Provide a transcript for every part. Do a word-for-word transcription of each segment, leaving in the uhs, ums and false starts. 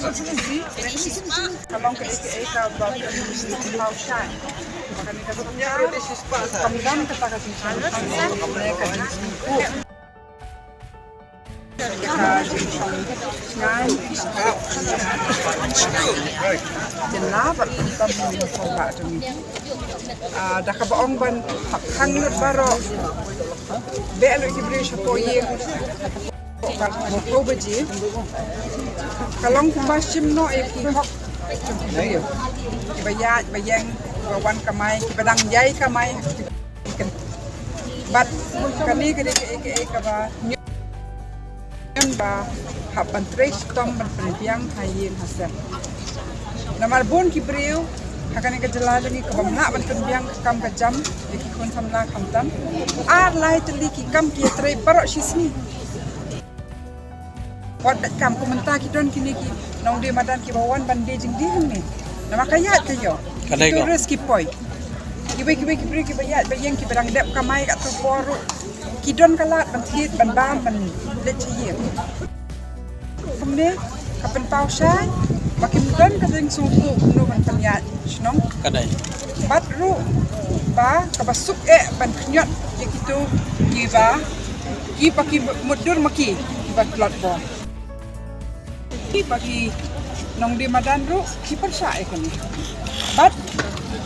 Ka long kaei kaei kaba pynpaw shai. Ba kane ka sorkar kam don kata ka jingsngewsih ne ka jingsngewsih. Ka jingsngewsih. Jylla bad khamtam ha ka sorkar jong ngi. Ah, da kaba ong ban hap khang lut baroh. Beh lut ki briew shapoh ïing. Ba ko baje. Ka long kumba shim noh ïa ki hok jong ki briew. Kiba ïaid ba ïeng, kiba wan kamai, kiba dang ïai kamai. Bad kane ka dei kaei kaei kaba ñion ba hap ban trei shitom ban pynbiang ha ïing ha sem. Namar bun ki briew ha kane ka jylla jong ngi kiba ym lah ban pynbiang ka kam ka jam ïa ki khun samla khamtam. Ar lai tylli ki kam ki ïatrei baroh shi sngi. Wat bad kam, kumta ki don kine ki nongdie madan kiba wan ban die jingdie hangne. Namar ka ïaid ka ïoh. Ka dei ko. Ki tourist ki poi. Kiwei kiwei ki briew kiba ïaid ba ïeng kiba dang dep kamai katto por ruh. Ki don ka lad ban thied ban bam ban leit sha ïing. Kumne ka pynpaw shai ba kim don ka jingsngewthuh kumno ban pynïaid shnong. Ka dei. Bad ruh ba kaba suk eh ban khñiot ïa kito kiba, kiba ki mutdur ma ki, kiba tlot bor. Kiba ki nongdie madan ruh ki pyrshah ïa kane. Bad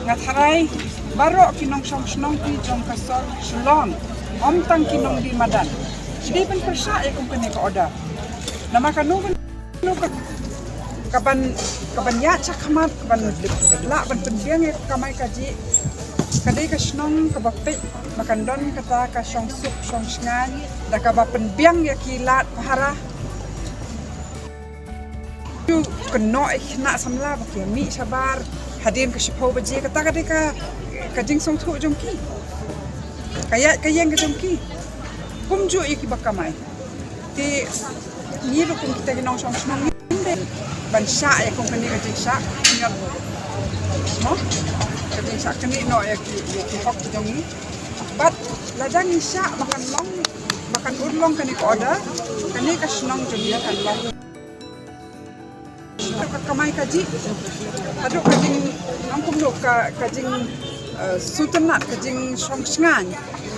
nga tharai baroh ki nongshong shnong ki jong ka sor Shillong, ym tang ki nongdie madan, ki dei ban pyrshah ïa kum kane ka order. Namar kano kano ka, ka ban, ka ban ïaid shakhmat, ka ban lah ban pynbiang ïa ka kamai kajih. Ka dei ka shnong kaba peit ba kan don kata ka shongsuk shongshngaiñ da kaba pynbiang ïa ki lad phara. Kumjuh kynnoh ïa ki khynnah samla ba ki mih shabar hadien ka shiphew baje, kata ka dei ka, ka jingsngewthuh jong ki. Ka ïaid ka ïeng ka jong ki. Kumjuh ïa kiba kamai. Te ngi ruh kum kita ki nongshong shnong ngi dei ban shah ïa kum kane ka jingshah khñiot, mo? Ka jingshah knieh noh ïa ki, ïa ki hok jong ngi. Bad lada ngi shah ba kan long, ba kan urlong kane ka order, kane ka shnong jong ngi kan long. Ka kamai kajih haduh ka jing, ong kumno, ka, ka jing, eh, sngewtynnat, ka jingsngewsih.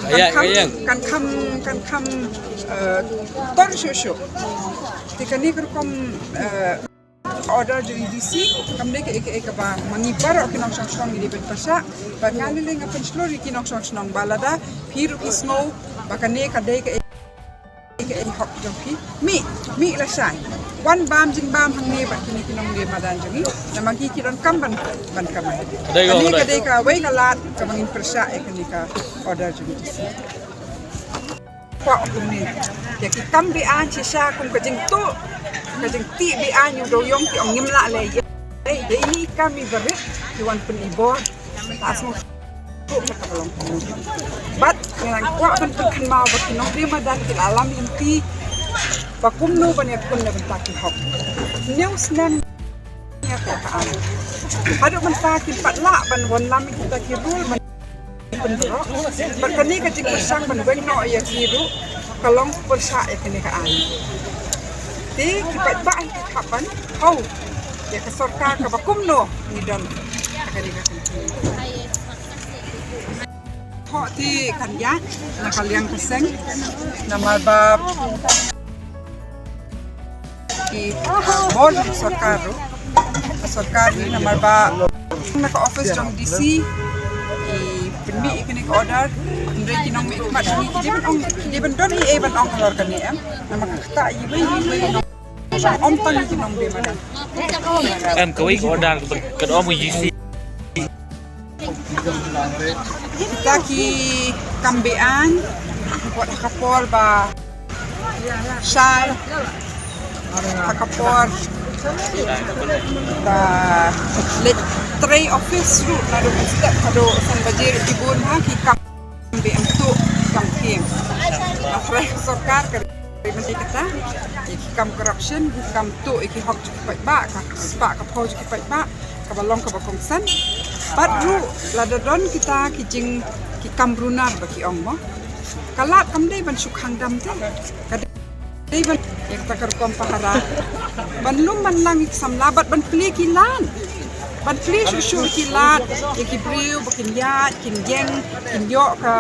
Kan kham, kan kham, kan kham, eh, tor shuh shuh. Te kane ka rukom, eh, order jong i D C kam dei kaei kaei kaba ma ngi baroh ki nongshong shnong ngi dei ban pyrshah. Bad nga lei lei nga pynshlur ïa ki nongshong shnong ba lada phi ruh phi sngew ba kane ka dei kaei kaei hok jong phi, mih, mih lashai. Wan bam jingbam hangne bad kine ki nongdie madan jong ngi. Namar ki, ki donkam ban, ban kamai. Kane ka dei kawei ka lad kaba ngin pyrshah ïa kane ka order jong i D C. Kwah kum ne ïa ki kam be-aiñ shisha kum ka jingtuh, ka jingtih be-aiñ u dewïong, ki ong ngim lah leh ei. Dei ine i kam iba rit, ki wan pynibor. Bad nga kwah ban pynkynmaw ba ki nongdie madan ki la lam lynti ba kumno ban ïakhun na bynta ki hok. Hynñiew snem ïa ka aiñ. Haduh mynta kim pat lah ban wanlam ïa kita ki rule ban pynrok. Bad kane ka jingpyrshang ban weng noh ïa ki ruh ka long pyrshah ïa kane ka aiñ. Te ki paidbah hi ki hap ban thew ïa ka sorkar kaba kumno ngi don ha kane ka kynti. Thoh te kan ïaid na ka liang ka seng namar ba ki bor jong sorkar ruh, ka sorkar hi namar ba na ka office jong D C i pynmih ïa kane ka order. Hynrei ki nongmihkhmat jong ngi ki dei ban ong, ki dei ban don ei ei ban ong halor kane em. Namar ka ktah iwei iwei nong, ym tang ïa ki nongdie madan. Em kawei ka order ka ong D C. Kita ki kam be-aiñ, wat ha ka por ba shai, ha ka por ba leit trei office ruh, naduh mynstep haduh san baje ruh ki bun ha ki kam be-aiñ tuh, kam khiem. Nga tharai ka sorkar ka dei ban tei kata ïa ki kam corruption, ki kam tuh ïa ki hok jong ki paidbah, ka spah ka phew jong ki paidbah kaba long kaba kongsan. Bad ruh lada don kita ki jing, ki kam runar ba ki ong mo, ka lad kam dei ban shu khang dam te, ka dei ban Ïa kata ka rukom pahara ban lum ban lang ïa ki samla bad ban plie ki lad, ban plie shuh shuh ki lad ïa ki briew ba kin ïaid, kin ïeng, kin ïoh ka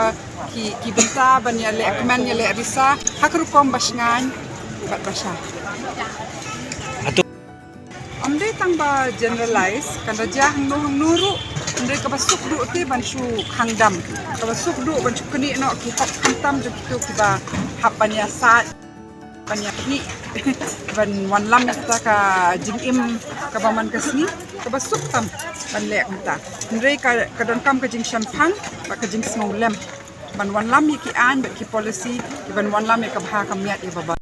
ki, ki bynta ban ïaleh kmen ïaleh risa ha ka rukom ba shngaiñ bad ba sha. Ym dei tang ba generalize, kan da jia hangno hangno ruh, hynrei kaba suk duh te ban shu khang dam, kaba suk duh ban shu knieh noh ki hok khamtam jong kito kiba hap ban ïasaid, ban ïaknieh, ban wanlam ïa kata ka jingim kaba man ka sngi, kaba suk tam ban leh kumta. Hynrei ka, ka donkam ka jingshemphang bad ka jingsngewlem ban wanlam ïa ki aiñ bad ki policy, ban wanlam ïa ka bha ka miat ïa baroh.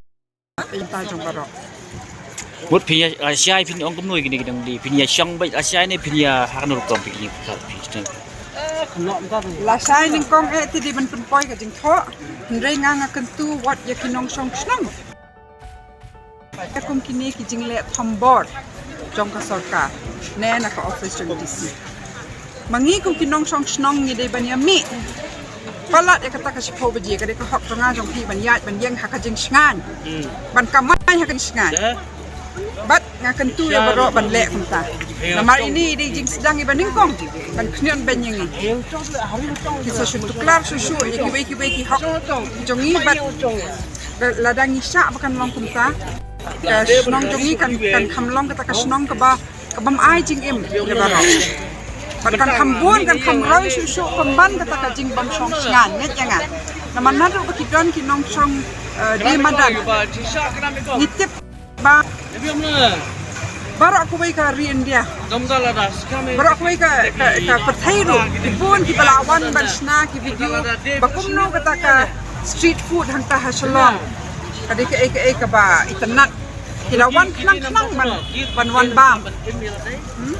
Ïa ka jong baroh. Mut phin ïa, lashai phin ong kumno ïa kine ki dang di, phin ïa shong beit lashai ne phin ïa ha kano rukom phin ïa ka phin. Lashai nyngkong eh te dei ban pynpoi ka jingthoh. Hynrei nga, nga kyntu wat ïa ki nongshong shnong. Ïa kum kine ki jingleh thombor jong ka sorkar ne na ka office jong D C. Ma ngi kum ki nongshong shnong ngi dei ban ïa mih palat ïa kata ka shiphew baje, ka dei ka hok jong nga jong phi ban ïaid ban ïeng ha ka jingshngaiñ, ban kamai ha ka jingshngaiñ. Bad nga kyntu ïa baroh ban leh kumta. Namar ine i dei jingsdang iba nyngkong ban khñiot beiñ ïa ngi. Ki sa shu tuklar shuh shuh ïa kiwei kiwei ki hok jong ngi bad lada ngi shah ba kan long kumta, ka shnong jong ngi kan, kan kham long kata ka shnong kaba, ka bym ai jingim ïa baroh. Bad kan kham bun, kan kham roi shuh shuh pynban kata ka jingbymshong shngaiñ, ngeit ïa nga. Namar naduh ba ki don ki nongshong, eh, dei madan, ngi tip ba baroh kawei ka ri India, baroh kawei ka, ka, ka pyrthei ruh, ki bun kiba la wan ban shna ki video ba kumno kata ka street food hangta ha Shillong ka dei kaei kaei kaba itynnat. Ki la wan khnang khnang ban, ban wan bam. Hmm?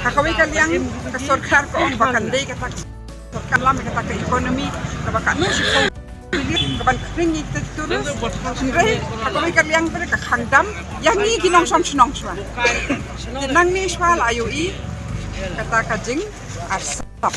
Ha kawei ka liang ka sorkar ka ong ba kan dei kata ka sorkar lam kata ka economy kaba katno shiphew billion kaban khring ïa kita ki tourist. Hynrei ha kawei ka liang pat ka khang dam ïa ngi ki nongshong shnong shuwa. Te nangne shuwa la ïohi kata ka jingarsap.